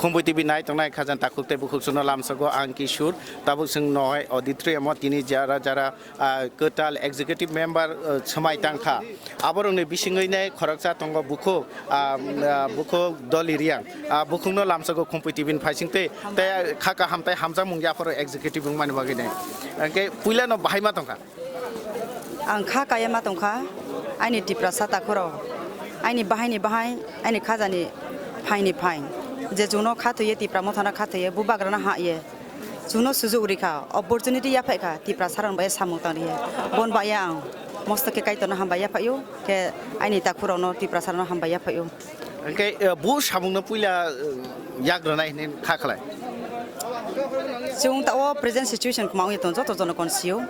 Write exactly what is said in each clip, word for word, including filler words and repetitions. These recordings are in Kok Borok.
Khumpui T V nai tongnai khajang takhuk tei bukhuk chwngno lamsago ang Kishore. Tabuk chwng nohai auditorium o tini jara jara, ah, kwtal executive member, ah, swmai tangkha. Aborokni bisingwi nai khoroksa tongo bukhuk, ah, ah, bukhuk Doli Riang. Ah, bukhukno lamsago Khumpui T V ni phaising tei, tei kha kaham tei hamjakmung yapharo executive wngmani bagwi nai. Hwnkhe puilano bahai ma tongkha. Ang kha kaya ma tongkha, aini Tiprasa takhurok, aini bahaini bahai, aini khajani phaini phai. Je chwngno kha thwiye, Tipra mothano kha thwiye, bubagrano ha ye. Chwngno sujuk rikha, opportunity yaphai kha, Tiprasa rok bai samung tang riya. Bon bai ang mosto khe Kaitorno hambai yaphaio, khe aini takhurokno Tiprasa rokno hambai yaphaio. Hwnkhe, eh, bo samungno puila, eh, yak rwnai hinwi kha khlai. Chwng ta o present situation kwma wngya tongo, joto jono kon sio.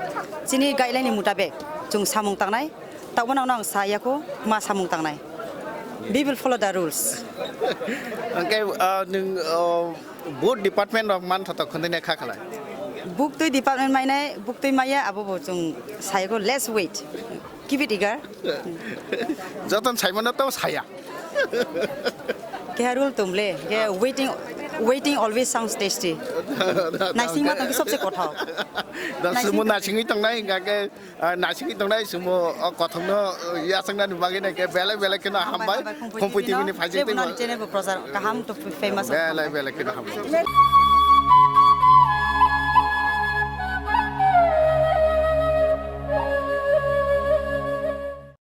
Chini guideline ni mutabek chwng samung tangnai, tabukno ang sa yakho ma samung tangnai. We will follow the rules. Hwnkhe, ah, nwng, ah, both department rok manthotok khwndwina kha khlai. Buktwi department mainai, buktwi maya abo bo chwng sa yakho, let's wait. Keep it eager. Joton saimano to saya. Keha rule tumle, ke waiting, waiting always sounds tasty. Naising ma tongkhe sobse kothok. Da sumo naisingwi tongnai hingka ke, ah, naisingwi tongnai sumo o kothokno, ah, yachakna ni bagwi nai ke belai belai kheno hambai. Hambai, hambai, Khumpui T V ni phaising tei bo. Channel bo prochar kaham to famous. Belai belai kheno hambai.